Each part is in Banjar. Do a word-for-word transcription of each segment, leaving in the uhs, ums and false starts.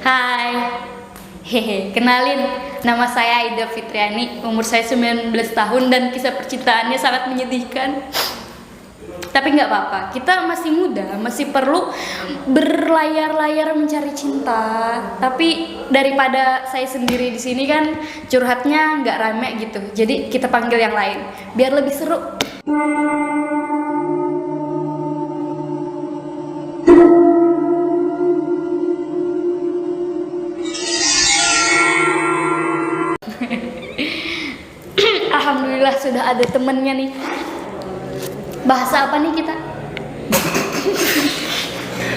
Hai. Hehe, kenalin, nama saya Aida Fitriani, umur saya sembilan belas tahun dan kisah percintaannya sangat menyedihkan. Tapi nggak apa-apa, kita masih muda, masih perlu berlayar-layar mencari cinta. Tapi daripada saya sendiri di sini kan curhatnya nggak rame gitu. Jadi kita panggil yang lain biar lebih seru. Alhamdulillah sudah ada temennya nih. Bahasa apa nih kita?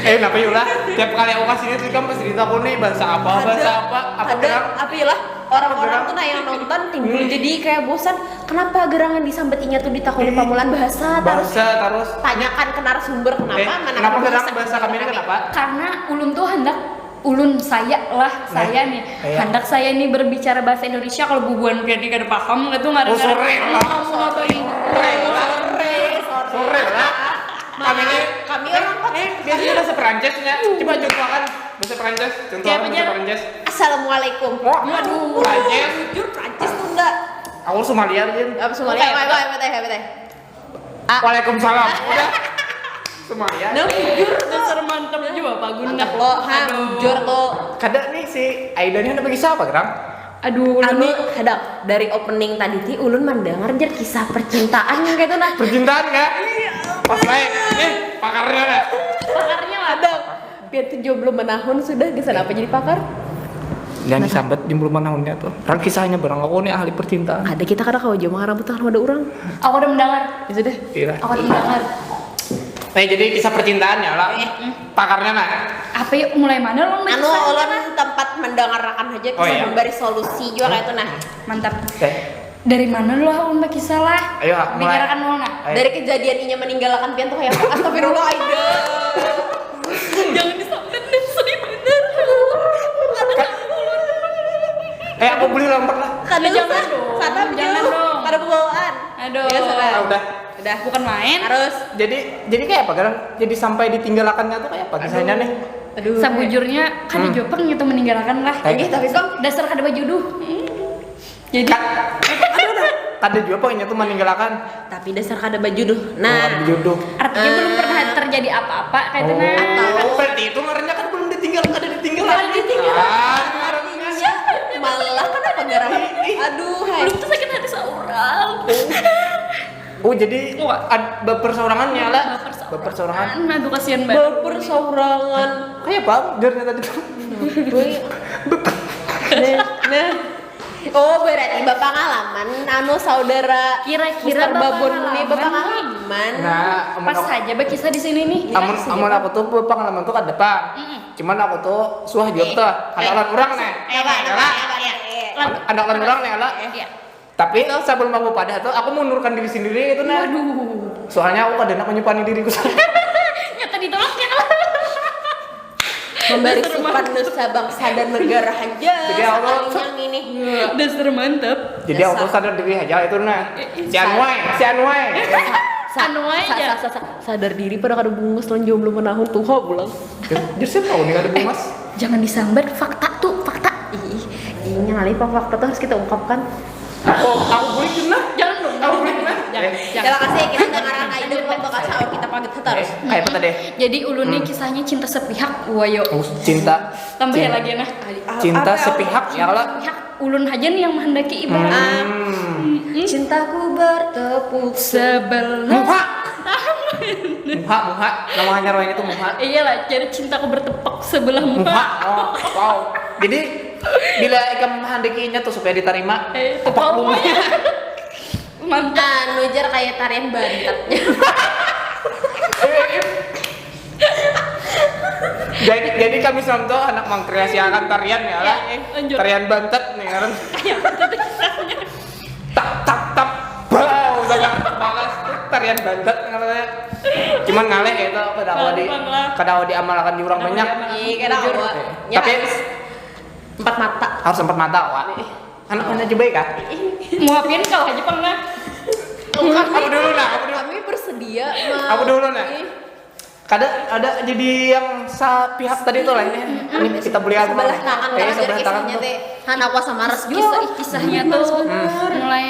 Eh, kenapa Yula? Tiap kali aku kasih lihat ikam pasti ditakuni bahasa apa, bahasa apa, apa ada bilang? Apa ya lah, orang-orang tuh nah yang nonton timbul jadi kayak bosan. Kenapa gerangan disambatinya tuh ditakuni pamulaan bahasa terus Bahasa terus. Tanyakan ke narasumber kenapa Eh, mana kenapa aku gerang bisa bahasa kami ini kenapa? Karena ulun tuh hendak ulun saya lah saya nih iya. Hendak saya ini berbicara bahasa Indonesia kalau bubuhan pian ini kada paham itu nggak Oh, sore lah. Kamu apa ini? Sore lah. Kami ini Kami orang kok eh biasanya bahasa Perancis ya. Coba contohkan bahasa Perancis. Contohkan Siapa, bahasa Jar? Perancis. Assalamualaikum. Waduh, Perancis. Jujur Prancis tuh enggak. Aku Somalia Jin. Apa Somalia? Apa apa apa teh apa teh. Waalaikumsalam. Udah. Somalia. Nah, jujur tuh. Dasar mantap juga Pak Guna. Mantap lo, ha, jujur tuh. Kada nih si Aida ini ada kisah apa gerang? Aduh, Anu, ini hadang dari opening tadi ti ulun mendengar jer kisah percintaan gitu nah. Percintaan kah? Pas baik. Eh, pakarnya lah. pakarnya lah. Hadang. Biar tuh jomblo menahun sudah gesan apa jadi pakar? Yang disambat jomblo menahunnya tuh. Orang kisahnya barang aku nih ahli percintaan. Ada kita kada kawa jauh mengarang betul ada orang. Aku udah mendengar. Ya sudah. Iya. Aku udah mendengar. Nah, jadi kisah percintaannya lah. Pakarnya nah. Apa yuk mulai mana lo Anu ulun tempat mendengarkan aja Oh, iya. Memberi solusi juga kayak itu nah. Mantap. Oke. Dari mana lo aku mbak kisah lah? Ayo, mulai. Pikirkan dulu nah. Ayo. Dari kejadian inya meninggalkan pian tuh kayak apa? Astagfirullah Aida. Jangan disambat deh, sedih bener. Eh, aku boleh lompat lah. Kada Jangan usah. dong, Kada jangan jauh. dong. Kada bawaan. Aduh. Ya sudah. Ah, udah. Udah. Bukan main. Terus Jadi jadi kayak apa gerang? Jadi sampai ditinggalkannya tuh kayak apa kisahnya nih? Aduh. Sabujurnya kan Hmm. jopeng gitu meninggalkan lah. Eh. Ini tapi bang Dasar kada bajuduh. Jadi Ka- aduh, aduh. Kada juga pengennya tuh meninggalkan. Tapi dasar kada bajuduh. Nah. Nah, Jodoh. Artinya belum pernah terjadi apa-apa kayak itu nah. Oh, berarti itu ngarannya kan belum ditinggal, kada ditinggal. Kada ditinggal. Ah, malah kenapa garam? Aduh, hai. Belum tuh sakit hati seorang. Oh, jadi Wah. ad, baper saurangannya lah. Baper saurangan. Baper saurangan. Aduh kasihan banget. Baper saurangan. Kayak apa? Jarnya tadi tuh. Nah, nah. Oh, berarti bapangalaman anu saudara Kira-kira Mister Babon ini bapangalaman. Bapangalaman. Nah, amun Pas aku, saja berkisah di sini nih. amun amun aku tuh pengalaman tuh kada pang. Cuman aku tuh suah juga tuh. Ada orang orang nih. Apa, apa, apa, apa, iya. Ada orang orang nih lah. Iya. Tapi sebelum aku padah tuh aku mundurkan diri sendiri itu nah. Soalnya aku kada nak menyupani diriku sendiri. Nyata ditolak ya kalau. Memberi supan nusa bangsa dan negara aja. Jadi, Allah. Sekalinya ini. Dasar mantap. Jadi aku tuh sadar diri aja itu nah. Si Anuai, si Anuai. Anu aja. Sa- sa- sa- sadar diri pada kada bungas lan jomblo menahun tuha pulang. Jadi siapa tahu nih ada bungas. Jangan disambat fakta tuh fakta. Ih, ini ngalih pak fakta tuh harus kita ungkapkan. Oh, aku boleh kena. Jangan dong. Aku boleh kena. Jangan. Eh, Jangan. Terima kasih kita dengarkan Aida belum bakal sahur kita pamit terus. eh, apa tadi? Jadi ulun nih kisahnya cinta sepihak wayo. Oh, cinta. Tambah ya lagi nah. Cinta sepihak ya kalau Pihak ulun aja nih yang menghendaki ibarat. Hmm. Cintaku bertepuk Sebelah. Muha. Muha, muha. Nama hanyar ini tuh muha. Iya lah, jadi cintaku bertepuk sebelah muka. Muha. Oh, wow. Jadi bila ikam menghendakinya tuh supaya diterima. Eh, Tepak tepuk. Bunganya. Mantap. Anu jar kayak tarian bantet. Jadi jadi kami semua tuh anak mengkreasiakan tarian ya lah. Iya, lanjut. Tarian bantet nih kan. Tak tak tak bau sangat balas tuh tarian bantet namanya. Cuman ngalih ya itu kada awak di Gampang lah. kada awak diamalkan di orang banyak. Iya kira awak. Ya Tapi harus empat mata. Harus empat mata awak. Anak mana coba kah? Muapin kau aja pernah. Aku dulu nah, aku dulu. Kami bersedia. Aku dulu nah. Kada ada jadi yang sa pihak tadi tuh lah ini. Ini kita beli apa? Sebelah tangan Eh, kan sebelah jadi tangan kisahnya tuh. Teh. Han aku sama Ras juga. Kisah, kisahnya tuh mulai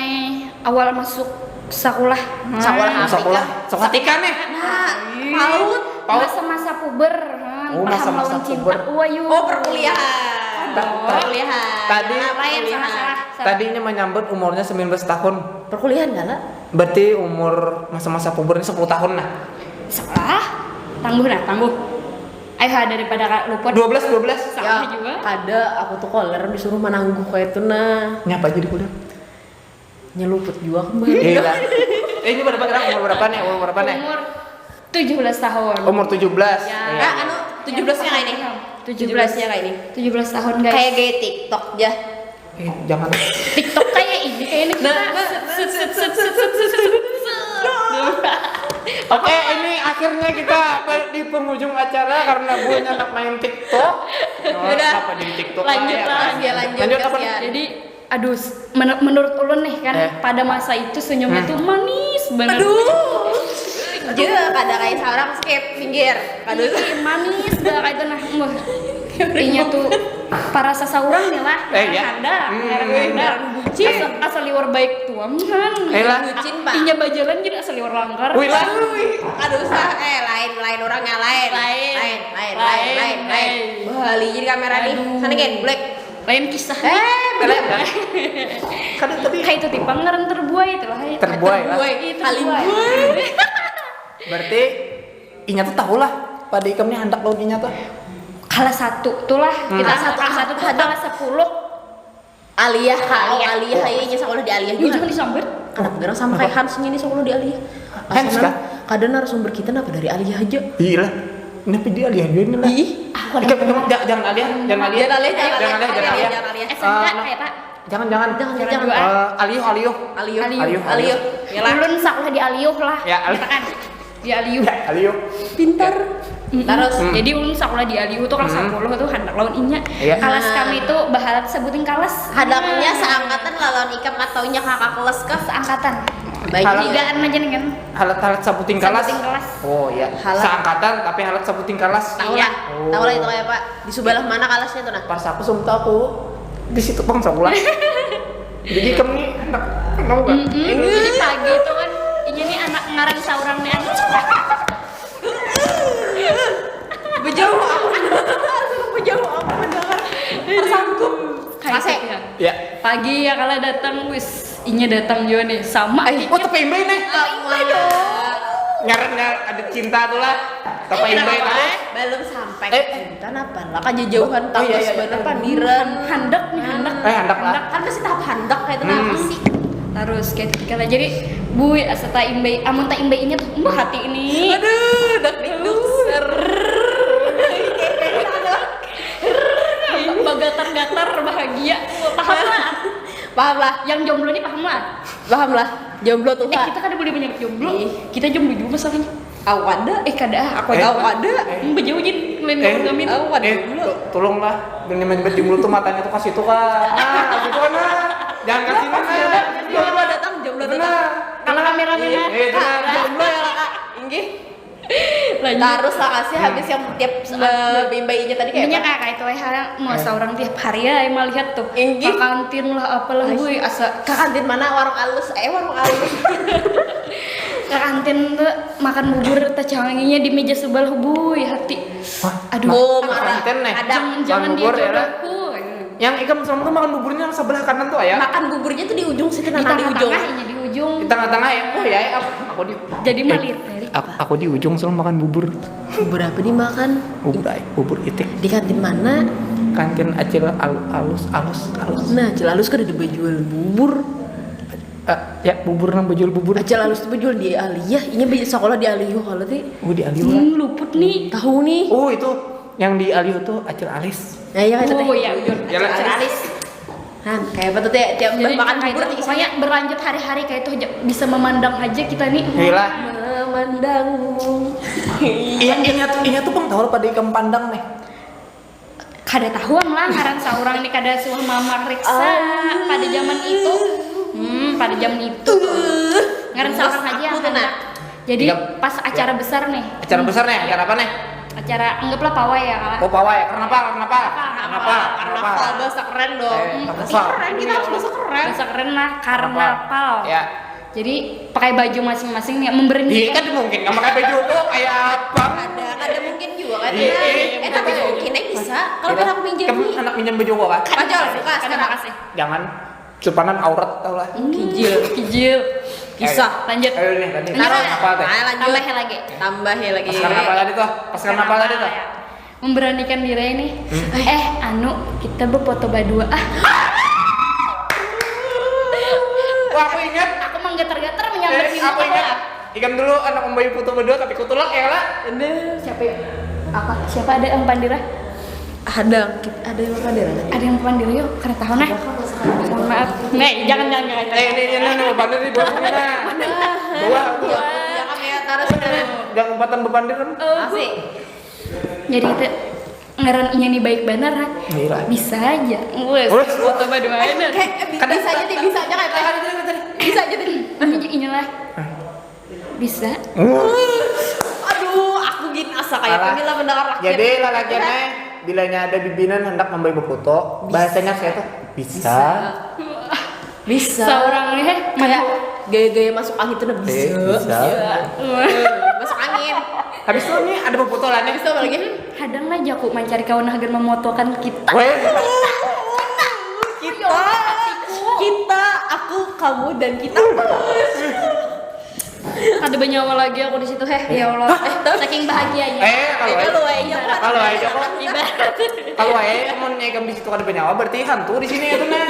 awal masuk sekolah. Sekolah Masa Afrika. Sekolah. Sekolah tika nih. Nah, paut. Paut. Masa-masa puber. Han, Oh, paham masa-masa lawan cinta. Puber. Wayu. Oh, perkuliahan. Ta- ta- Perkuliahan. tadi- Nah, Lain, perkuliahan. salah, salah, salah. Tadinya menyambut umurnya sembilan belas tahun. Perkuliahan kan? Berarti umur masa-masa puber ini sepuluh tahun nah. Salah. Tangguh nah, tangguh. Ayo ha, daripada Kak luput. Dua belas, dua belas. Salah juga. Kada, aku tuh koler disuruh menangguh kayak itu nah. Nyapa aja di kuliah? Nyeluput juga kembali. Gila. Eh, ini berapa kira umur berapa nih? Umur berapa nih? Umur tujuh belas tahun. Umur tujuh belas. Ya. Iya. Ah, anu, tujuh belas nya kayak ini. Tujuh belas. Tujuh belas nya kayak ini. Tujuh belas tahun, guys. Kayak gaya TikTok aja. Eh, jangan. TikTok kayak ini, kayak ini. Nah, nah, Set, set, set, set, set, set, set. Oke, ini akhirnya kita ber- di penghujung acara karena gue nyanak main TikTok. Oh, Udah. Apa jadi TikTok? Lanjut ya, lah. kan? Ya, lanjut, Lanjut apa? kasihan. Jadi, aduh, s- men- menurut ulun nih kan, Eh. pada masa itu senyumnya Hmm. tuh manis banget. Aduh. Aja kada kayak seorang skip pinggir. Aduh. Ih, manis banget itu nah. Muh. Inya tuh para sasaurang nih lah. Eh, ya. Handa, Hmm. ngaran handa. Asa, asa liwar baik tuang kan. Eh, lah. Bucin, Pak. Inya bajalan jadi asa liwar langgar. Wih, lah. Aduh, usah. Eh, lain, lain orangnya lain. Lain. Lain, lain, Lain, lain, lain. lain. Bahali jadi kamera nih. Aduh. Sana gen, black. Lain kisah. Eh, black. Kada tadi. Kayak itu tipe ngaran terbuai itu lah. Terbuai lah. Terbuai. Itu Paling terbuai. buai. Berarti inya tuh tahu lah pada ikam nih handak lawan inya tuh. Kelas satu tuh lah. Kita Kelas satu, kelas satu tuh Hadap. Kelas sepuluh. Aliyah, kalau Aliyah. Aliyah, iya, sekolah di Aliyah Ih, juga. Jangan disambat. Kenapa orang sama kayak Hans gini sekolah di Aliyah? Hans kah? Kada narasumber kita kenapa dari Aliyah aja? Iya lah. Kenapa dia Aliyah juga nih lah? Ih, Aku Jangan, jangan, jangan Aliyah, jangan Aliyah. Jangan Aliyah, jangan Jangan Aliyah, Aliyah, jangan Aliyah. jangan Aliyah. S M K Eh, kayak Pak. Jangan, jangan. Jangan, Jangan jangan. dua. Eh, Aliyuh, Aliyuh. Aliyuh. Aliyuh. Aliyuh. Yalah. Ulun sekolah di Aliyuh lah. Ya, Aliyuh. Katakan. Di Aliyuh. Ya, Aliyuh. Pintar. Hmm. Terus. Jadi ulun sekolah di Aliyuh tuh kelas Hmm. sepuluh tuh handak lawan inya. Iya. Kelas Nah. kami tuh bahalat sebuting kelas. Hadapnya seangkatan lah lawan ikam atau inya kakak kelas kah? Seangkatan. Baik. Kalau- Tigaan aja nih kan. Halat-halat sabuting kelas. Sabuting kelas. Oh iya. Halat. Seangkatan tapi halat sabuting kelas. Tahu Iya. lah. Oh. Tahu lah itu kayak apa? Di sebelah mana kelasnya tuh nah? Pas aku sumpah aku di situ pang sekolah. Jadi kami enak kenal kan? Mm-mm. Jadi pagi itu kan inya nih anak ngaran seorang nih anak. Bejauh aku. Bejauh aku mendengar. Tersangkup. Kayak Masih. Gitu ya. Ya. Pagi ya kalau datang wis inya datang juga nih sama. Oh tapi imbai nih. Imbai dong. Ngarannya ada cinta tuh lah. Tapi imbai lah. Belum sampai Eh. Cinta napa lah kajauhan Oh, iya, iya, iya. Sebenarnya pandiran. Handak nih handak. Eh handak lah. Kan masih tahap handak kayak itu nah Hmm. masih. Terus kayak gitu lah. Jadi bui asa tak imbai, amun tak imbai inya tuh mbah hati ini. Aduh, dak dikduk. Ser. Bagatar-gatar bahagia. Paham lah. Paham lah, Yang jomblo nih paham lah. paham lah. Jomblo tuh Eh kak. Kita kada boleh banyak jomblo. Ih. Kita jomblo juga masalahnya. Aku ada. Eh kada ah, aku Eh. aja. Aku ada. Hmm, bejauh jin lain Eh. keluarga min. Aku ada Eh, dulu. to- tolonglah. Dan yang menyebut jomblo tuh matanya tuh kasih tuh kak. Nah, gitu kan nah. Jangan kasih mana. Jomblo datang, jomblo datang. Benar. Kalau kameramen Eh, benar. Jomblo ya kak. Inggih. Lanjut. Terus lah kasih habis yang tiap eh, bimbai inya tadi kayak Intinya apa? Kayak kayak itu ya hal yang mau seorang tiap hari ya yang melihat tuh. Inggih. Ke kantin lah apalah bui asa Ke kantin mana warung alus? Eh warung alus. ke kantin tuh makan bubur tacanganginya di meja sebelah bui hati. Hah? Aduh. Oh, Ke marah. kantin nih. Kadang Jangan dia Bubur, ya, jodohku. Yang ikam sama tuh makan buburnya yang sebelah kanan tuh ya? Makan buburnya tuh di ujung situ Di nah di ujung. Tengah-tengah ini di ujung. Di tengah-tengah ya? Oh ya, ya, aku, aku di Jadi Eh, malir tadi. aku, aku di ujung selalu makan bubur. Bubur apa dimakan? Bubur ai, bubur itik. Di kantin mana? Kantin Acil Al- alus alus alus. Nah, Acil Alus kan ada jual bubur. Eh, ya bubur nang bejual bubur. Acil Alus tuh jual di Aliyah, inya bisa sekolah di Aliyah kalau ti. Oh di Aliyah. Hmm, luput nih. Tahu nih. Oh itu yang di Aliyah tuh Acil Alis. Nah, iya kan Oh tadi. iya, udah. Ya lah. Acil Alis. Han, kayak apa tuh tiap tiap Jadi makan kayak bubur itu, nih pokoknya berlanjut hari-hari kayak itu aja bisa memandang aja kita nih. Gila. Memandangmu. Iya, inya tuh, inya tuh pang tahu pada ikam pandang nih. Kada tahuan lah ngaran seorang nih kada suah mamariksa pada zaman itu. Hmm, pada zaman itu. Ngaran seorang aja Aku tuh handak. nah. Jadi, pas acara besar nih. Acara besar nih, acara apa nih? Acara, anggaplah pawai ya, Kak. Oh, pawai. Karnaval, karnaval. Karnaval, karnaval. Bahasa keren dong. Eh, karnaval. Keren, kita harus bahasa keren. Bahasa keren lah, karnaval. Ya. Jadi, pakai baju masing-masing ya, memberi. Iya, kan mungkin nggak pakai baju tuh kayak apa? Ada, ada mungkin juga kan. Iya, iya, iya, eh, tapi mungkin aja bisa. Kalau kita pinjam nih. Anak pinjam baju gua, kan? Pajal, buka sekarang. Jangan. Cupanan aurat tau lah. Kijil. Kijil. Kisah. Lanjut. Ayo nih, tadi. Taruh apa teh? Ayo, lanjut. Tambahi lagi. Tambahi lagi. Pas karnaval tadi tuh. Pas karnaval tadi tuh. Ya. Memberanikan diri ini. Eh, anu, kita berfoto berdua. Ah. Wah, aku ingat. Aku menggetar-getar menyambar. Eh, aku ingat. Ikam dulu anak membawa foto berdua tapi kutulak ya lah. Siapa ya? Apa? Siapa ada yang pandir? Ada, ada yang pandir. Ada yang pandir yuk, karena tahu nah. Mohon maaf. Nih, jangan jangan jangan. Eh, ini ini ini pandir di bawah sini nah. Bawah, bawah. Ya, kami ya, taruh, taruh. Jangan umpatan bepandir kan. Asik. Jadi itu ngaran inya nih baik banar, ha? Bisa aja. Wes, foto berdua aja. Kayak bisa aja deh, bisa aja kayak tadi. Bisa aja deh. Ini inilah. Bisa. Aduh, aku gin asa kayak ini lah mendengar laki. Jadi lalakiannya bilanya ada bibinan hendak memberi befoto, bahasanya saya tuh bisa. Bisa. Seorang nih kayak gaya-gaya masuk angin tuh nah bisa. Eh, bisa. Masuk angin. Habis itu nih ada befoto lah nih. Habis itu apa lagi? Kadang lah jaku mencari kawan hagan memotokan kita. Weh. Kita, kita, aku, kamu, dan kita. Kada banyawa lagi aku di situ, heh. Ya Allah. Eh, saking bahagianya. Eh, kalau aja. Kalau aja kok. Ibarat. Kalau aja, mau nyegam di situ kada banyawa, berarti hantu di sini itu nah.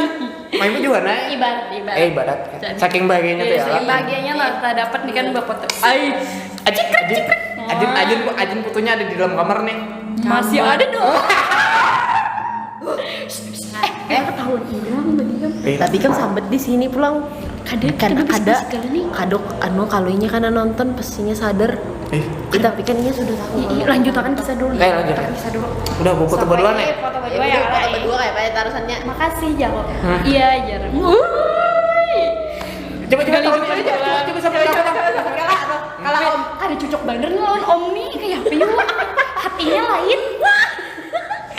Main juga nah. Ibarat, ibarat. Eh, ibarat. Saking bahagianya tuh ya. Saking bahagianya lah, tak dapat nih kan bafoto. Ai, ajin, ajin, ajin, ajin fotonya ada di dalam kamar nih. Masih ada dong. Eh, ketahuan hilang tadi kan. Tapi kan sambat di sini pulang. Kada, kada, kada, anu, kalau inya kana nonton, pastinya sadar. Eh. Tapi kan inya sudah tahu. Lanjutakan kisah dulu. Oke, lanjut. Kisah dulu. Udah, buku foto berdua nih. Foto berdua ya, foto berdua kayak pada tarusannya. Makasih, Jang. Iya, Jar. Coba, coba, coba, coba, coba, coba, coba, coba, coba. Kalau Om, kada cocok bener nih lawan Om nih, kayak apa yuk? Hatinya lain.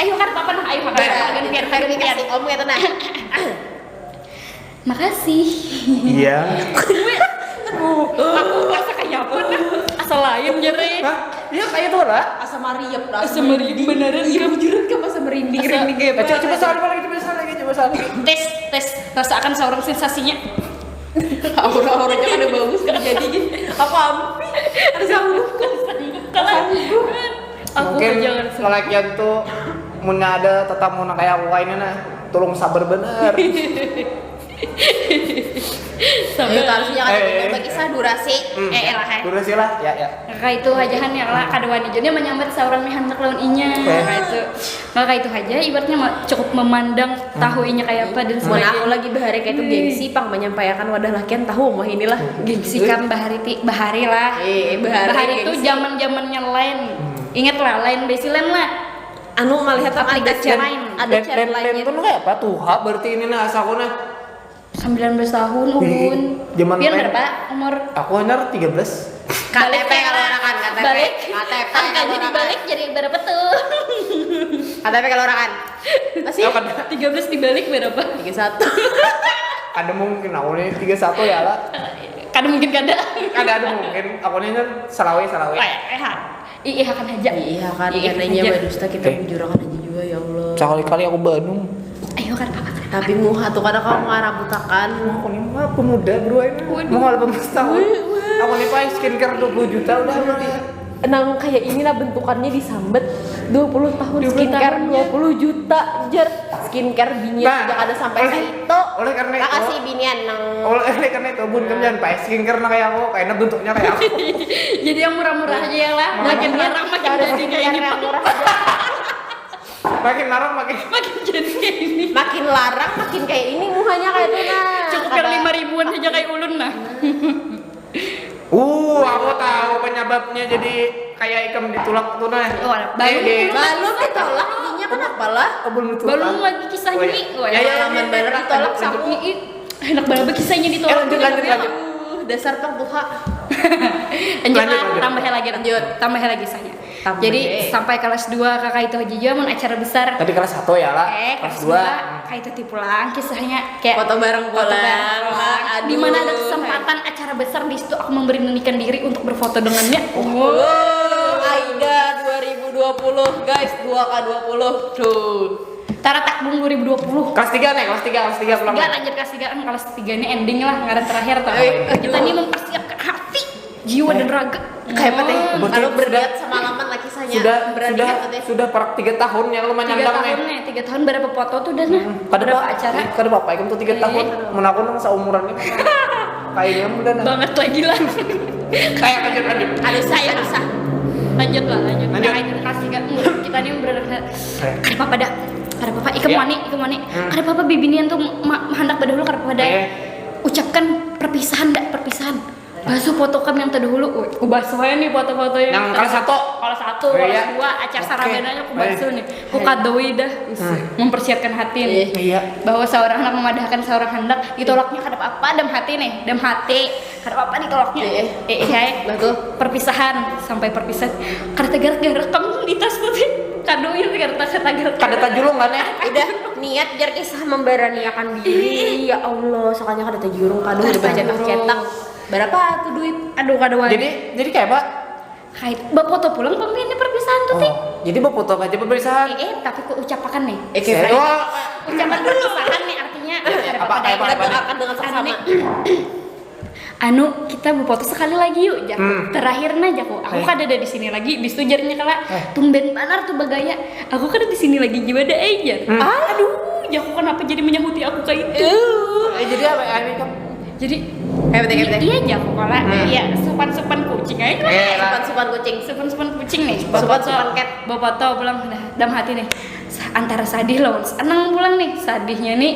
Ayo kan, apa nah, ayo kan, biar, biar, biar. Om gitu nah. Makasih. Iya. Aduh, aku rasa kayak apa nah? Asa lain jere. Hah? Iya kayak itu lah. Asa mariep lah. Asa mariep beneran. Iya, bujuran ke masa merinding, merinding kayak apa? Coba, coba sekali lagi, coba sekali lagi, coba sekali lagi. Tes, tes, rasakan seorang sensasinya. Aura-auranya kada bagus terjadi gitu. Apa ampi? Ada sanggup kan? Sanggup. Aku mungkin lalakian tuh mun ada tetamu nang kayak aku kayak ini nah, tolong sabar bener. Sabar. Itu harusnya kan eh, eh, berkisah durasi. Hmm, eh, eh, lah, eh. Durasi lah, ya, ya. Kayak itu aja han ya lah, kada wani jadi menyambat seorang nih handak lawan inya. Eh. Kayak itu. Maka itu aja ibaratnya cukup memandang tahu inya kayak apa dan sebagainya. Aku lagi bahari kayak itu gengsi pang menyampaikan wadah lakian tahu mah inilah. Gengsi kam bahari ti bahari lah. Eh, bahari itu zaman-zamannya lain. Ingat lah, lain besi lain lah. Anu melihat ada chat lain. Ada chat lain. Lain tuh kayak apa tuh? Ha, berarti ini nah asa aku nah. Sembilan belas tahun ulun. Zaman pian berapa umur? Aku hanyar tiga belas. K T P kalau orang kan, K T P. Balik. K T P angkanya dibalik jadi berapa tuh? K T P kalau orang kan. Masih tiga belas dibalik berapa? Tiga satu. Kada mungkin aku nih tiga satu ya lah. Kada mungkin kada. Kada ada mungkin. Aku nih salawe salawe. Ih, ihakan aja. Ih, ihakan, karena inya berdusta, kita bujurakan aja juga ya Allah. Sekali-kali aku banung. Ayo kan, Pak. Tapi muha tuh kada kamu ngarabutakan. Aku nih mah pemuda bro ini. Muha delapan belas tahun. Aku nih pakai skincare dua puluh juta udah. Nang kayak ini lah bentukannya disambat dua puluh tahun skincare dua puluh juta jer. Skincare binian nah, tidak ada sampai itu. Oleh karena itu, makasih binian nang. Oleh karena itu bun kan jangan pakai skincare nang kayak aku, karena bentuknya kayak aku. Jadi yang murah-murah aja ya lah. Makin larang makin jadi kayak ini. Makin larang makin makin jadi kayak ini. Makin larang makin kayak ini muhanya kayak itu nah. Cukup yang lima ribuan aja kayak ulun nah. Uh, aku tahu penyebabnya jadi kayak ikam ditulak tuh nah. Balum ditulak, dinya kenapa lah? Balum lagi kisahnya nih. Ya, ya, ya, pengalaman bener ditulak sama. Enak banget kisahnya ditolak. Eh, lanjut, lanjut, lanjut. Dasar pang tuha. Lanjut lah, tambahnya lagi, lanjut, tambahnya lagi kisahnya. Jadi sampai kelas dua kakak itu aja juga mun acara besar. Tadi kelas satu ya lah. Eh, kelas dua kakak itu ti pulang kisahnya, kayak foto bareng pulang. Di mana ada kesempatan acara besar, di situ aku memberanikan diri untuk berfoto dengannya. Wow, Aida dua ribu dua puluh guys, dua K dua puluh tuh. Taratak bung dua ribu dua puluh. Kelas tiga nih, kelas tiga, kelas tiga pulang. Tiga, lanjut kelas tiga kan, kelas tiga ini ending lah, ngaran terakhir tuh. Kita ini mempersiapkan hati, jiwa dan raga. Kayak apa teh? Kalau berniat semalaman lagi saya sudah berani sudah, apa teh? Sudah parak tiga tahun yang lu menyandang nih. Tiga tahun nih, tiga tahun berapa foto tuh dah nah? Hmm. Kada berapa acara? Kada apa-apa, ikam tuh tiga tahun. Mun aku nang seumuran ini. Kayaknya udah nah. Banget lagi lah. Kayak lanjut lanjut. Ada saya rasa. Lanjut lah, lanjut. Lanjut. Nah, ini kasih gak? Kita nih bener-bener. Kada apa-apa dah. Kada apa-apa. Ikam wani, ikam wani. Kada apa-apa bibinian tuh ma- mahandak badahulu, kada apa-apa dah. Ucapkan perpisahan dah, perpisahan. Basuh foto kam yang terdahulu. Wih, ku basuh aja nih foto-foto yang Yang kelas satu. Kelas satu, kelas dua, acar sarabananya ku basuh nih. Ku kadoi dah. Mempersiapkan hati nih. Iya. Bahwa seorang anak memadahkan seorang handak, ditolaknya kada apa-apa dalam hati nih, dalam hati. Kada apa-apa ditolaknya. Iya. Eh, eh, hai. Betul. Perpisahan, sampai perpisahan. Kada tegarak-garak kam di tas putih. Kadoi kada tegarak-garak. Kada tajulung kan ya? Udah niat jar kisah memberaniakan diri. Ya Allah, soalnya kada tajurung, kadoi udah bercetak-cetak. Berapa tuh duit? Aduh, kada wani. Jadi, jadi kayak apa? Hai, bafoto pulang pemimpin perpisahan tuh, Ting. Oh, jadi bafoto aja perpisahan. Eh, eh, tapi ku ucapakan nih. Eh, kayak Saya- ucapan perpisahan nih artinya. Eh, apa, apa, apa, apa? Akan dengan seksama. Anu, kita bafoto sekali lagi yuk, jar. Hmm. Terakhir nah, jaku. Aku eh. Kada ada di sini lagi, bistu jarnya kala. Eh. Tumben banar tuh bagaya. Aku kada di sini lagi juga ada, eh, jar. Hmm. Aduh, jaku kenapa jadi menyahuti aku kayak itu? Eh, jadi apa ya, ini kan? Jadi iya aja aku kala. Hmm. Iya, supan-supan kucing aja lah. Eh, supan-supan kucing. Supan-supan kucing nih. Supan-supan cat. Bapak tau pulang dah dalam hati nih. Antara sadih lawan senang pulang nih. Sadihnya nih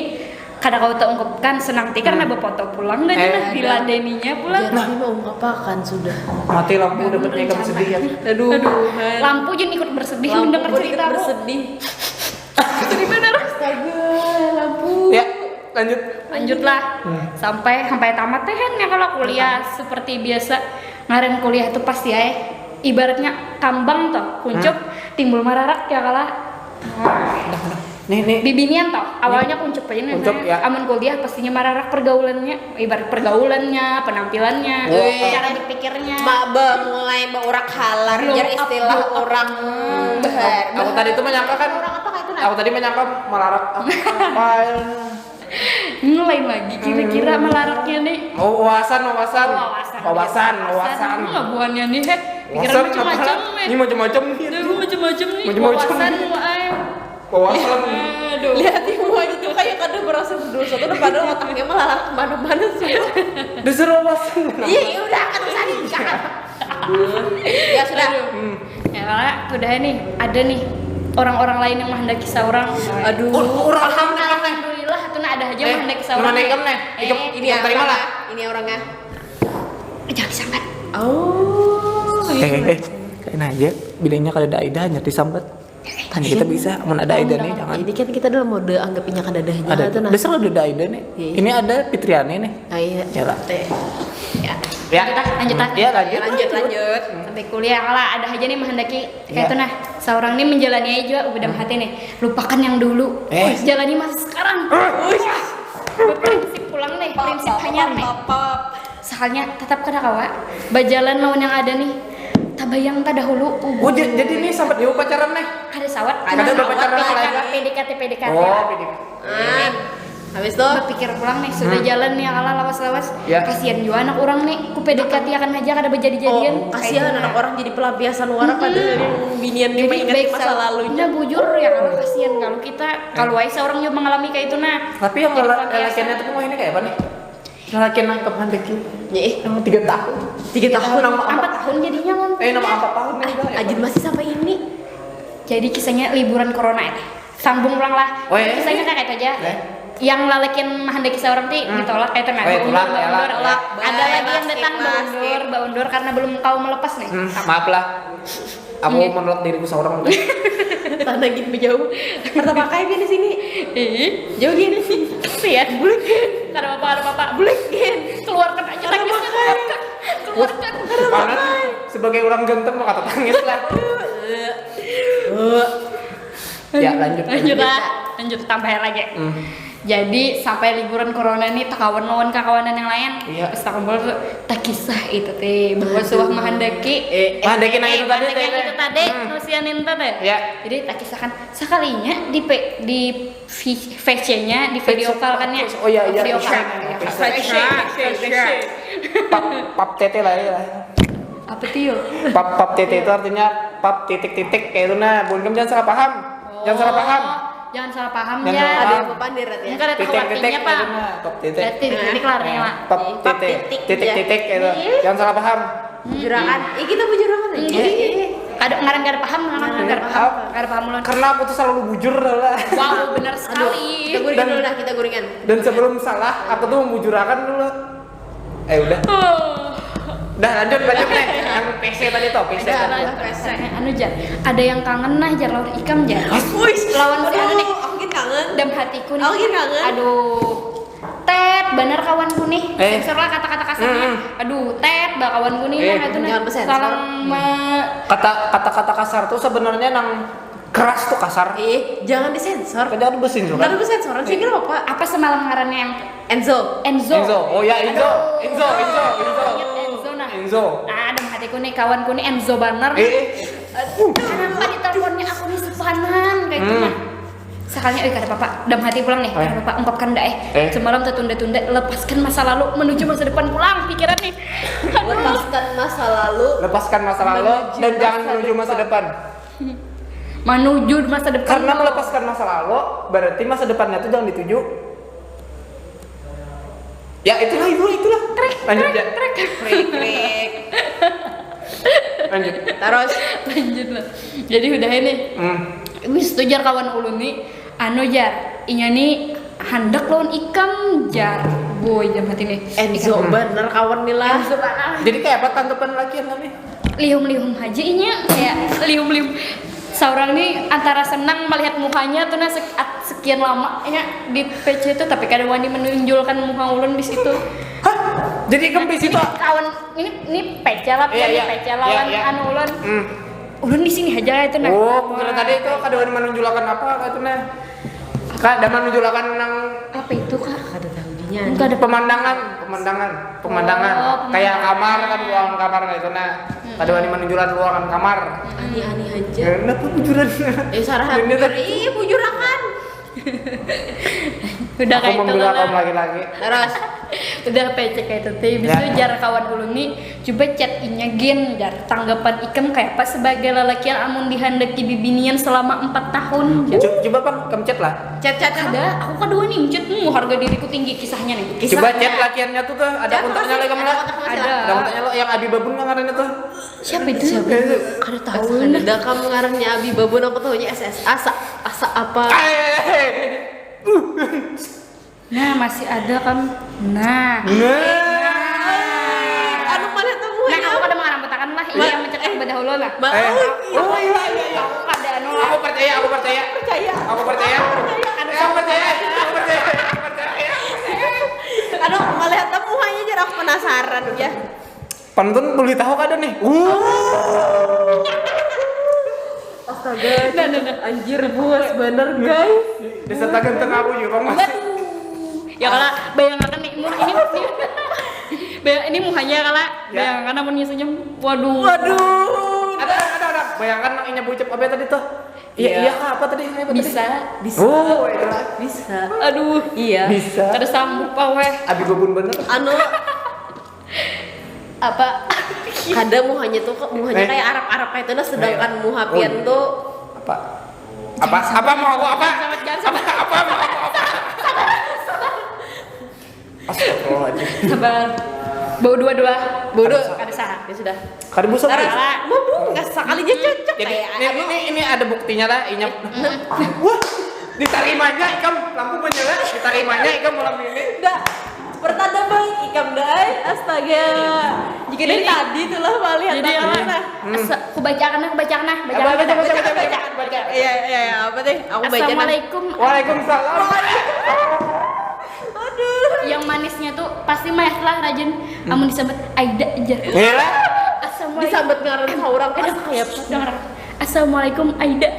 kada kau terungkapkan, senang ti karena hmm. Bafoto pulang dah eh, nah diladeninya pulang. Nah, mau ungkapakan sudah. Mati lampu dapat makeup sedih ya. Aduh. Aduh. Lampu jadi ikut bersedih mendengar cerita. Bersedih. Sedih benar. Astaga, lampu. Ya. Lanjut. Lanjutlah. Hmm. Sampai sampai tamat teh kan ya kalau kuliah hmm. Seperti biasa ngaran kuliah tuh pasti ya ibaratnya kambang tuh kuncup hmm. Timbul mararak ya kalah. Nah, nih, nih. Bibinian toh, awalnya kuncup aja nih. Kuncup, ya. Amun kuliah pastinya mararak pergaulannya, ibarat pergaulannya, penampilannya, oh. Cara berpikirnya. Ba, ba mulai baurak halar jar istilah orang. Hmm. Aku tadi tuh menyangka kan. Orang apa kayak itu nah? Aku tadi menyangka mararak apa? Ini lain lagi kira-kira hmm. Melaraknya nih. Oh, wawasan, wawasan. Oh, wawasan. Wawasan, wawasan. Ini buhannya nih, heh. Pikiran macam-macam nih. Ini macam-macam nih. Ini macam-macam nih. Macam-macam. Wawasan, wae. Wawasan. Aduh. Lihat ibu aja tuh kayak kada merasa berdosa tuh padahal otaknya malah kemana-mana sih. Disuruh wawasan. Iya, iya udah kan usah nih, jangan. Ya sudah. Hmm. Ya, karena udah nih, ada nih orang-orang lain yang menghendaki seorang. Aduh. Orang alhamdulillah tuh nah ada aja eh, menghendaki seorang. Mana ikam nih? Eh, ini yang terima lah. Ini orangnya. Eh, jangan disambat. Oh. Eh, eh, eh. Kayak aja, bilangnya kada ada Aida hanya disambat. Tanya kita bisa, mau ada Aida nih, jangan. Ini kan kita dalam mode anggap inya kada ada hanya. Ada tuh nah. Dasar ada Aida nih. Iya, iya. Ini ada Fitriani nih. Oh iya. Ya lah. Ya. Ya. Lanjut ah, lanjut ah. Ya, lanjut. Lanjut, lanjut. Sampai kuliah lah ada aja nih menghendaki kayak itu nah. Seorang nih menjalani aja juga udah hmm. Hati nih. Lupakan yang dulu. Eh. Jalani masa sekarang. Berprinsip pulang nih, prinsip hanyar nih. Soalnya tetap kada kawa bajalan lawan yang ada nih. Tabayang tadahulu. Oh, jadi ini sempat jauh pacaran nih? Kada sawat. Ada berpacaran lagi. P D K T, P D K T. Oh, P D K T. Ah, habis tuh berpikir pulang nih, sudah hmm. Jalan nih ala lawas-lawas. Ya. Kasihan juga anak orang nih, ku P D K T akan aja kada berjadi-jadian. Oh, kasihan anak orang jadi pelampiasan wara hmm. Padahal yang binian nih mengingat masa lalunya. Nah, bujur ya kalau kasihan kalau kita kalau hmm. Wae seorang juga mengalami kayak itu nah. Tapi yang lelakiannya tuh ini kayak apa nih? Lelakian nangkep handeki. Nih, yang tiga tahun. Tiga tahun. Empat tahun jadinya kan. Eh, nama empat tahun nih. Ajin masih sampai ini. Jadi kisahnya liburan corona ini. Sambung ulang lah. Oh, iya. Kisahnya kayak itu aja. Eh? Yang lalakin menghendaki seorang ti hmm. Ditolak kayak itu nggak? Oh, iya, tolak, tolak, tolak. Ada lagi yang datang baundur, baundur karena belum tahu melepas nih. Hmm, maaf lah. Aku iya. Menolak diriku seorang udah. Tanah gini jauh. Kata pakai gini sini. Ih. Jauh gini sih. Sian. Bulik gini. Kada apa-apa, ada apa-apa. Bulik gini. Keluarkan aja tangisnya. Keluarkan. Mana sebagai orang ganteng mah kada tangis lah. Ya, lanjut. Lanjut lah, lanjut, tambahin lagi. Hmm. Jadi sampai liburan corona nih, takawan lawan kakawanan yang lain. Iya. Pas takumpul tuh, takisah itu teh bahwa suah mahandaki. Eh, mahandaki nang Eh, itu tadi, mahandaki teh, yang teh. Itu tadi, Hmm. nusianin teh. Ya. Jadi takisahkan sekalinya di pe- di vi- V C-nya, di video call kan ya. Oh, iya, iya, Video V C. call. Iya, V C, V C. Pap, pap tete lah ya. Apa tuh yo? Pap, pap tete itu artinya pap titik-titik kayak itu nah. Bukan, jangan salah paham. Jangan salah paham. Jangan salah paham Jangan ya. salah Ada paham. yang berpandir ya. Enggak ada tahu Titik-titik artinya apa. Itu nah, pap tete. Berarti titik-titik lah artinya, Mak. Pap Pap tete. titik, Titik-titik ya. itu. Jangan salah paham. Juragan. Ih, kita bujurakan aja. Iya. Kada, ngaran kada paham, ngaran kada paham. Kada paham ulun. Karena aku tuh selalu bujur lah. Wow, benar sekali. Kita guringan dulu dah, kita guringan. Dan sebelum salah, aku tuh membujurakan dulu. Eh, udah. Oh. Udah, lanjut, lanjut nih. Yang P C tadi tuh, P C. Udah, Nah, udah, P C. anu jar, ada yang kangen nah jar lawan ikam jar. Wih, Lawan si anu nih. Aku makin kangen. Dam hatiku nih. Aku makin kangen. Aduh. Tet, bener kawanku nih. Eh. Sensor lah kata-kata kasarnya. Hmm. Aduh, tet, bah kawanku nih. Eh. Nah, itu nah. Jangan bersensor. Salah me- Kata kata-kata kasar tuh sebenarnya nang keras tuh kasar. Ih, jangan disensor. Kada ada besin juga. Ntar besensoran sih, kenapa? apa semalam ngarannya yang Enzo. Enzo. Enzo. Oh ya, Enzo. Enzo, Enzo, Enzo. Ingat Enzo nah. Enzo. Ah, dam hatiku nih kawanku nih Enzo banar. Eh, eh. Aduh, kenapa diteleponnya aku nih sepanan kayak gitu Hmm. nah. Sekalinya, eh, kada apa-apa, dam hati pulang nih, Eh. kada apa-apa, ungkapkan dah eh. Eh. Semalam tertunda-tunda, lepaskan masa lalu menuju masa depan pulang pikiran nih. Aduh. Lepaskan masa lalu. Lepaskan masa lalu Menuju dan jangan masa menuju masa depan. Depan. Menuju masa depan. Karena melepaskan masa lalu berarti masa depannya tuh jangan dituju. Ya, itulah, itulah, itulah. Lanjut ya. Trek. Krik, krik. Lanjut. Terus. Lanjut lah. Jadi udah ini. Hmm. Wis tuh jar kawan ulun nih, anu jar, inya nih handak lawan ikam jar. Boy, jam hati nih. Enzo Ikam. Bener kawan nih lah. Enzo banar. Jadi kayak apa tanggapan lakian kami? Lium-lium aja inya, kayak lium-lium. Seorang nih antara senang melihat mukanya tuh nah sek- at- sekian lama ya di P C itu, tapi kada wani menunjulkan muha ulun di situ. Hah? Jadi ikam di situ? Kawan ini, ini P C lah, Iya, ini iya. P C lawan Iya, iya. Anu ulun. Hmm. Ulun di sini aja itu nah. Oh, kira tadi itu kada wani menunjulakan apa itu nah. Kada menunjulakan nang Apa itu kak? Kada tahu dinya. Enggak ada pemandangan, pemandangan, pemandangan. Oh, Kayak pemandangan. Kamar kan, ruangan kamar itu nah. Kada wani menunjulakan ruangan kamar. Aneh-aneh aja. Ya, kenapa bujuran? Eh, Sarah Ini bujur. tadi- Ih, bujurakan. Udah Aku kayak itu membela lah. Kaum laki-laki. Terus. Udah P C kayak itu teh, bisa Ya. jar kawan ulun nih, coba chat inya gin jar, tanggapan ikam kayak apa sebagai lalakian amun dihandaki bibinian selama empat tahun jar. Co- Coba pang, kamu chat lah. Chat-chat apa? Ada, aku kadua nih chat, hmm, harga diriku tinggi kisahnya nih. Coba chat lakiannya tuh, tuh ada kontaknya lagi kamu lah. Ada. Ada kontaknya lo yang Abi Babun nang ngarannya tuh. Siapa itu? Kada tahu. Ada kamu ngarannya Abi Babun, aku tahunya S S A, asa, asa apa? Eh, Nah, masih ada kan. Nah. Nah. Anu mana temu Nah, ya? Aku kada mengarang petakan lah. Iya, mencet aku dahulu lah. Mbak, Eh. oh, Aku kada anu lah. Aku percaya, aku percaya. Percaya. Aku percaya. Ada Aku percaya. Aku percaya. Aku percaya. Anu, melihat temu hanya jar aku penasaran ya. Pantun boleh tahu kada nih? Uh. Astaga, anjir bos, bener guys. Bisa tak ganteng aku juga masih. Ya kalau bayangkan nih, muh ini bayang, ini muhanya kalau Ya. Bayangkan amunnya senyum. Waduh. Waduh. Ada, ada, ada. Bayangkan nang inya bucap apa tadi tuh? Iya, Iya. iya kah apa tadi? Apa tadi? Bisa. Bisa. Oh, itu lah. Bisa. Aduh. Iya. Bisa. Kada sanggup aweh. Abi Babun bener. Anu, Apa? Kada, muhanya tuh kok, muhanya Eh. Kayak Arab-Arab kayak itu nah, sedangkan Oh. muha pian tuh Apa? Apa? Apa mau aku apa? Apa? Apa mau aku apa? Astagfirullahaladzim. Sabar. Bau dua-dua. Bodoh. Kada saha. Ya sudah. Kada bisa Terus, bisa. Mumpung nggak sekalinya cocok Jadi kayak ini, ini, ini ada buktinya lah, inya. Wah, ditarimanya ikam lampu menyala, ditarimanya ikam malam ini. Dah, pertanda baik ikam dai. Astaga. Jika dari Jadi- tadi tuh lah melihat Jadi tangan apa? nah. Asa, kubacakan nah, kubacakan nah, Baca, baca, baca, baca, baca, baca. Iya, iya, iya, apa teh? Aku baca nah. Assalamualaikum. Waalaikumsalam. Aduh. Yang manisnya tuh pasti mayah lah rajin. Amun disambat Aida jar. Hela. Assalamualaikum. Disambat ngaran saurang pas kayak Dengar. Assalamualaikum Aida.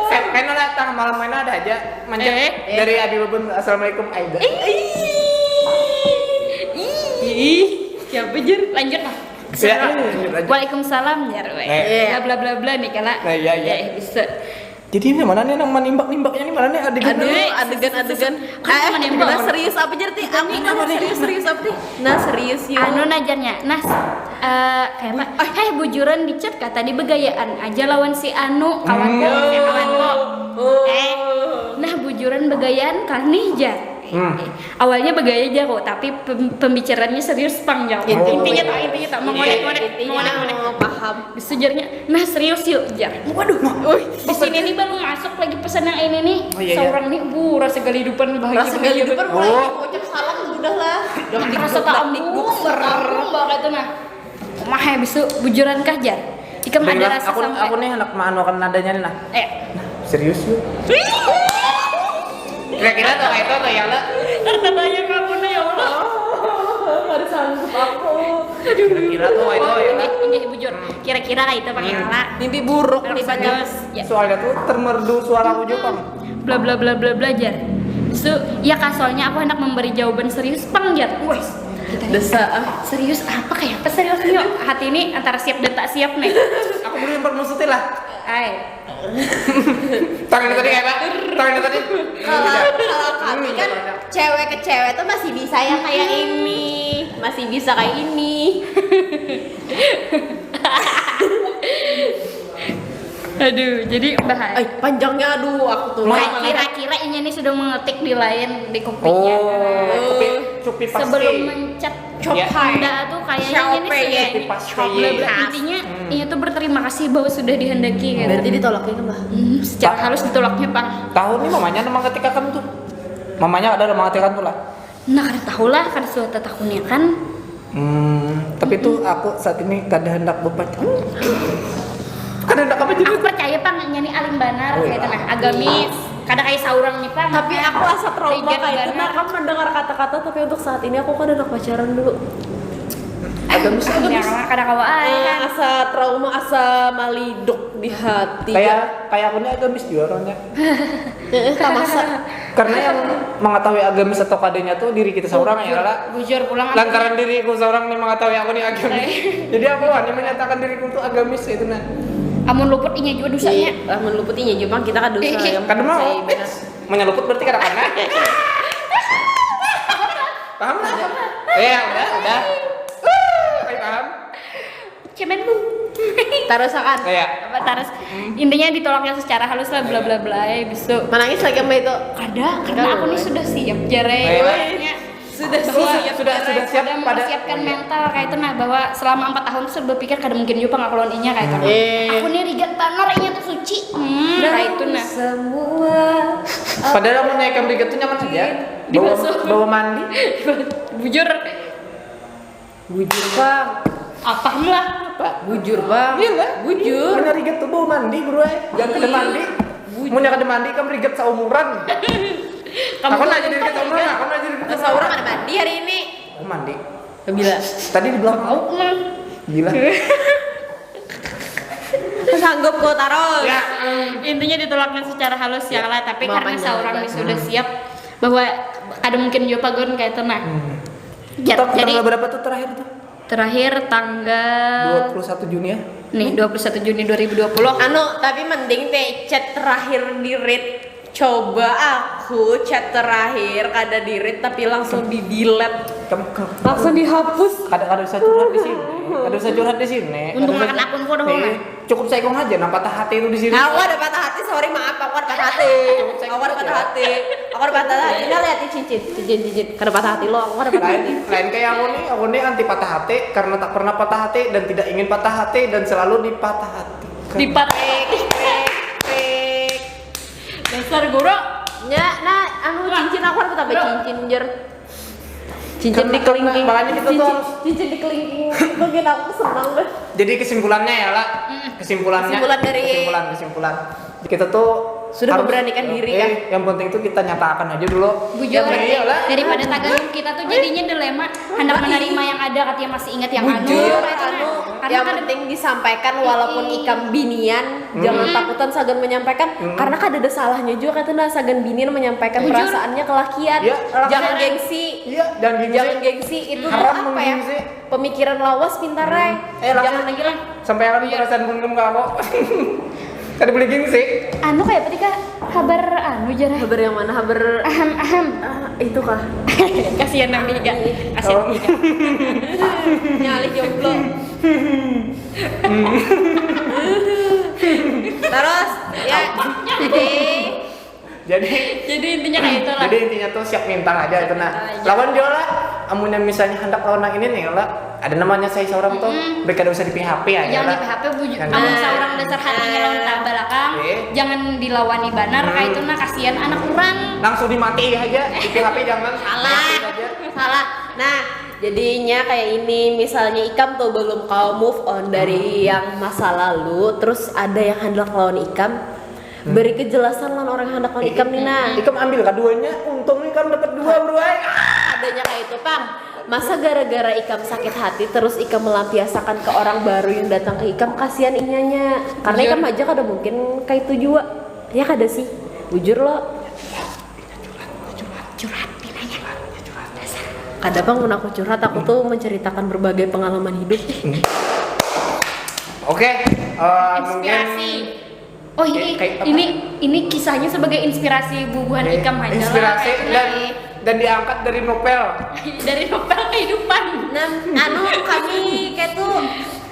Set main lah tah malam main ada aja. Manjat Eh. Dari Abi Bubun, "Assalamualaikum Aida." Ih, siapa jar? Lanjut lah. Ya, lanjut aja. Waalaikumsalam jar. Weh. Eh. Bla bla bla bla nih kala. Nah, iya, iya. Eh, bisa. Jadi ini mana nih yang manimbak-nimbaknya nih mana nih adegan? Aduh, adegan-adegan. Kamu Eh, manimbak. Nah, serius apa jar ti? Aku nah serius serius apa ti? Nah serius ya. Anu najarnya, nah eh kayak apa? Heh bujuran di chat kata di begayaan aja lawan si Anu kawan kok, si kawan kok. Eh, nah bujuran begayaan kah nih jar. Eh, awalnya begaya aja kok, tapi pem- pembicaraannya serius pang jauh. Intinya. Intinya tak, intinya tak, mau ngonek ngonek, mau Intinya ngonek ngonek. Oh, paham. Sejarnya, nah serius yuk jar. Waduh, Wih, di sini nih baru masuk lagi pesan yang ini nih. Oh, iya, iya. Seorang nih, bu rasa gali dupan bahagia. Rasa gali dupan Oh. mulai ngucap salam sudah lah. Rasa tak ambung, tak ambung banget itu nah. Mah ya bisu bujuran kah jar? Ikam ada Baiklah, rasa aku, sampai. Aku nih hendak maanuakan nadanya nih nah. Eh, Serius yuk. Kira-kira tuh kayak itu tuh ya lah. Karena banyak aku nih ya Allah. Harus sanggup aku. Kira-kira tuh kayak itu ya lah. Ini bujur. Kira-kira kayak itu pang ya lah. Mimpi buruk nih Terus Pak terus. Ya. Soalnya tuh termerdu suara aku juga. Bla bla bla bla belajar. So, ya kak soalnya aku hendak memberi jawaban serius pang jar. Wes. Kita nih, Desa ah. Serius apa kayak apa serius yuk? Hati ini antara siap dan tak siap nih. Aku belum pernah maksudnya lah. Ai. Tangan tadi kayak apa? Tangan tadi. Kalau kalau kami kan cewek ke cewek tuh masih bisa yang kayak ini, masih bisa kayak ini. Aduh, jadi bahaya. Eh panjangnya aduh aku tuh. Ma- Nah, kira-kira inya nih sudah mengetik di lain di kopinya. Oh, cupi cupi pasti. Sebelum mencet Copai. Honda tuh kayaknya ini Copai. sudah Cupi pasti. Bla-bla. Intinya inya tuh berterima kasih bahwa sudah dihandaki gitu. Berarti ditolaknya kan lah. Hmm, secara halus ditolaknya pang. Tahu nih mamanya nama ketika kan tuh. Mamanya ada nama ketika tuh lah. Nah, kada tahu lah, kada sudah tatakuni kan. Hmm, tapi tuh aku saat ini kada hendak berpacaran. Kada hendak apa jadi? Aku percaya pang inya nih alim banar Oh, gitu iya. Nah, agamis. Kada kayak saurang nih pang. Tapi aku asa trauma Legend kayak itu banget. Nah kan mendengar kata-kata tapi untuk saat ini aku kada hendak pacaran dulu. Agamis Ya, agamis. Kada kawa ai kan. Ah, asa trauma, asa maliduk di hati. Kayak kayak aku nih agamis juga orangnya. Heeh, tak masa. Karena yang mengetahui agamis atau kadanya tuh diri kita seorang ya lah. Bujur pulang. Lantaran diriku seorang nih mengetahui aku nih agamis. Jadi aku wani menyatakan diriku tuh agamis itu nah. Amun luput inya juga dosanya. Iya, lah menluputinya juga kita kan dosa Eh, eh. yang Kada mau. percaya benar. Menyeluput berarti kada kena. Paham lah. Iya, udah, udah. Ayo paham. Cemen bu. Terus akan. Iya. Apa terus? Intinya ditolaknya secara halus lah bla bla bla ya bisu. Menangis lagi sama itu. Kada, karena aku nih sudah siap jare. Iya. Ibaratnya Sudah bahwa siap. Sudah sudah siap sudah pada mempersiapkan mental kayak itu nah bahwa selama empat tahun tuh sudah berpikir kada mungkin juga pang aku lawan inya kayak itu. Eh. Aku nih rigat banar inya tuh suci. Hmm, kayak itu nah. Semua. Padahal mun naik rigat tuh nyaman saja. Bawa, Dibasuh. Bawa mandi. Bujur. Bujur bang. Apa lah? Bujur bang. Iya lah. Bujur. Mun rigat tuh bawa mandi bro eh. Jangan kada mandi. Mun kada mandi kam rigat seumuran. Kamu Aku tuh aja rigat seumuran, aku aja rigat Masa orang ada mandi hari ini. Aku mandi. Bila. Tadi di belakang. Tahu emang. Gila. Sanggup ku taruh. Ya. Intinya ditolaknya secara halus ya lah, tapi Mau karena panjang seorang lebar. Sudah siap bahwa kada mungkin juga pagon kayak itu nah. Hmm. Ja- Tang- jadi Tanggal berapa tuh terakhir tuh? Terakhir tanggal Dua puluh satu Juni ya. Nih dua puluh satu Juni dua ribu dua puluh. Anu, tapi mending teh chat terakhir di read. Coba aku chat terakhir kada di read tapi langsung di delete. Kamu kamu Langsung dihapus. kada kada usah curhat di sini. Kada usah curhat di sini. Untung Kada usah- makan akunku dah, Eh, Mak. Cukup saikung aja nang patah hati itu di sini. Aku ada patah hati, sorry maaf, aku ada patah hati. Aku ada patah hati. Aku ada patah hati. Nah lihat cincin, cincin, cincin. Kada patah hati lo, aku ada patah hati. Lain, lain kayak aku nih, aku nih anti patah hati karena tak pernah patah hati dan tidak ingin patah hati dan selalu dipatah hati. Dipatik. Dasar guru. Ya, nah, anu cincin aku harus tambah cincin jer. Cincin Karena- di kelingking. Makanya kita tuh cincin, harus- cincin di kelingking. Itu bikin aku senang deh. Jadi kesimpulannya ya lah, kesimpulannya Kesimpulan dari- kesimpulan kesimpulan kita tuh Sudah memberanikan diri, eh, kan? Yang penting tuh kita nyatakan aja dulu. Bujur, Iyalah. Daripada tagal kita tuh jadinya dilema, hendak menerima yang ada, katanya masih ingat yang anu. Bujur, Kayak itu, anu. nah. Karena Yang kan penting disampaikan, walaupun ikam binian, jangan takutan sagan menyampaikan, karena kada ada salahnya juga, kata nah, sagan binian menyampaikan perasaannya ke lakian. Iya, Jangan lakian. Gengsi. Iya, jangan gengsi. Jangan gengsi, itu Haram apa ya? Menggengsi. Pemikiran lawas, pintar ai. Eh, lakian. Jangan lagi lah. Sampai akan perasaan bun ke aku. Kada boleh gengsi. Anu, kayak apa, Tika? Habar anu, jar. Habar yang mana? Habar Ahem, ahem. Ah, itu kah? Kasihan nang Tika. Kasihan Oh. Tika. Nyalih jomblo. Terus, ya, jadi Jadi Jadi intinya kayak itu lah. Jadi intinya tuh siap minta aja itu nah. Minta aja. Lawan juga lah. Amunnya misalnya hendak lawan yang ini nih lah. Ada namanya saya seorang tuh. Mereka ada usah di P H P aja Jangan di lah. P H P, bujur. Jangan. Amun seorang dasar hatinya lawan tabalakan, Oke. jangan dilawani banar kayak itu nah, kasihan anak orang. Langsung dimati aja. Di P H P jangan. Salah. Mati aja. Salah. Nah, jadinya kayak ini, misalnya ikam tuh belum kawa move on dari yang masa lalu, terus ada yang hendak lawan ikam, beri kejelasan lawan orang yang hendak lawan ikam nih nah. Ikam ambil keduanya, untung ikam dapat dua bro. Ay. Adanya kayak itu, pang. Masa gara-gara ikam sakit hati terus ikam melampiasakan ke orang baru yang datang ke ikam, kasihan inyanya. Karena Jujur. Ikam aja kada mungkin kayak itu juga. Ya kada sih. Bujur lo. Curhat pinanya. Kada, pang, mun aku curhat, aku tuh menceritakan berbagai pengalaman hidup. Oke, eh, mungkin Inspirasi. Oh, ini Kayak apa? ini ini kisahnya sebagai inspirasi bubuhan Oke, ikam aja lah, inspirasi kayak itu dan nih. Dan diangkat dari novel. Dari novel kehidupan. Nah, anu, kami kayak tuh,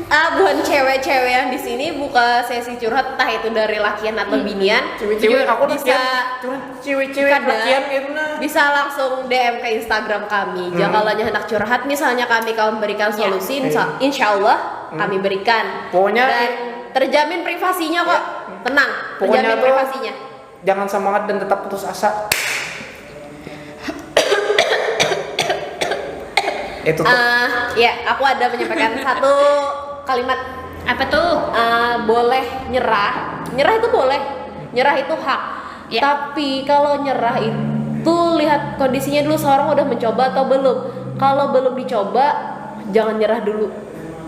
ah, buhan cewek-cewek yang di sini buka sesi curhat, entah itu dari lakian atau binian. Cewek-cewek aku Bisa lakian. Cuman cewek-cewek Kada. Lakian itu nah. Bisa langsung D M ke Instagram kami. Jika kalau hendak curhat, misalnya kami kawan berikan solusi, insya, insya Allah kami berikan. Pokoknya Dan terjamin privasinya kok. Tenang, Pokoknya terjamin tuh- privasinya. Jangan semangat dan tetap putus asa. Itu tuh. Ah, ya, aku ada menyampaikan satu kalimat. Apa tuh? Ah, boleh nyerah. Nyerah itu boleh. Nyerah itu hak. Ya. Tapi kalau nyerah itu lihat kondisinya dulu, seorang udah mencoba atau belum. Kalau belum dicoba, jangan nyerah dulu.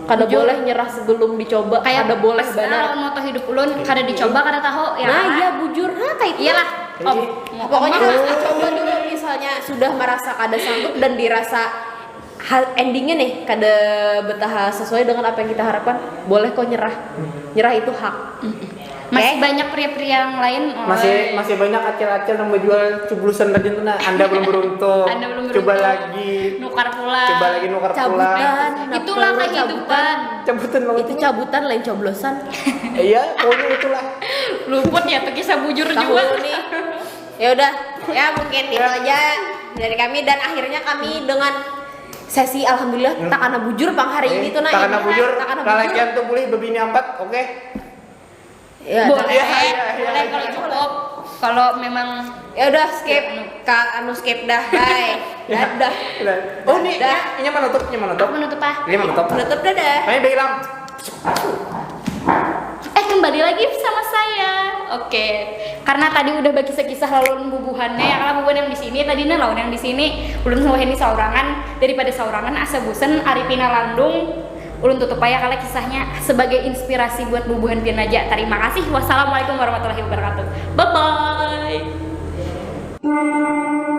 Kada Jujur. Boleh nyerah sebelum dicoba. Kayak Kada boleh pas banar. Lawan moto hidup ulun, kada dicoba, kada tahu ya. Nah, iya, bujur, nah, kayak itu. Iyalah. Om, Pokoknya om. Coba dulu, misalnya sudah merasa kada sanggup dan dirasa hal endingnya nih kada betaha sesuai dengan apa yang kita harapkan, boleh kok nyerah. Nyerah itu hak. Masih Oke. Banyak pria-pria yang lain. Oh. Masih masih banyak acil-acil yang menjual cublusan tadi tuh nah. Anda belum beruntung. Anda belum Coba beruntung. Lagi. Nukar pula. Coba lagi nukar pula. Cabutan. Itulah Perlu kehidupan. Cabutan banget. Itu cabutan, lain coblosan. Iya, pokoknya itulah. Luput ya tuh kisah bujur Tahu juga. Nih. Ya udah, ya mungkin itu aja dari kami, dan akhirnya kami dengan sesi alhamdulillah tak kena bujur pang hari ini tuh nah. Tak kena Ini, bujur. tak kena Kalau bujur. Lakian tuh boleh bebini empat, oke. Ya, Boleh, Iya, iya, iya. boleh kalau cukup. Kalau memang Ya udah, skip. Kak, anu, skip dah, hai. Dadah. Udah. Oh, ini Dah. ini, ini menutup, ini menutup. Menutup ah. Ini menutup. Menutup, dadah. Ayo, baik, hilang. Eh, kembali lagi sama saya. Oke. Karena tadi udah bagi kisah lawan bubuhannya, ya, kalau bubuhan yang di sini tadi nah lawan yang di sini, ulun wahini saurangan, daripada saurangan asa bosen ari pina landung. Ulun tutup aja kali kisahnya sebagai inspirasi buat bubuhan pian aja. Terima kasih. Wassalamualaikum warahmatullahi wabarakatuh. Bye bye.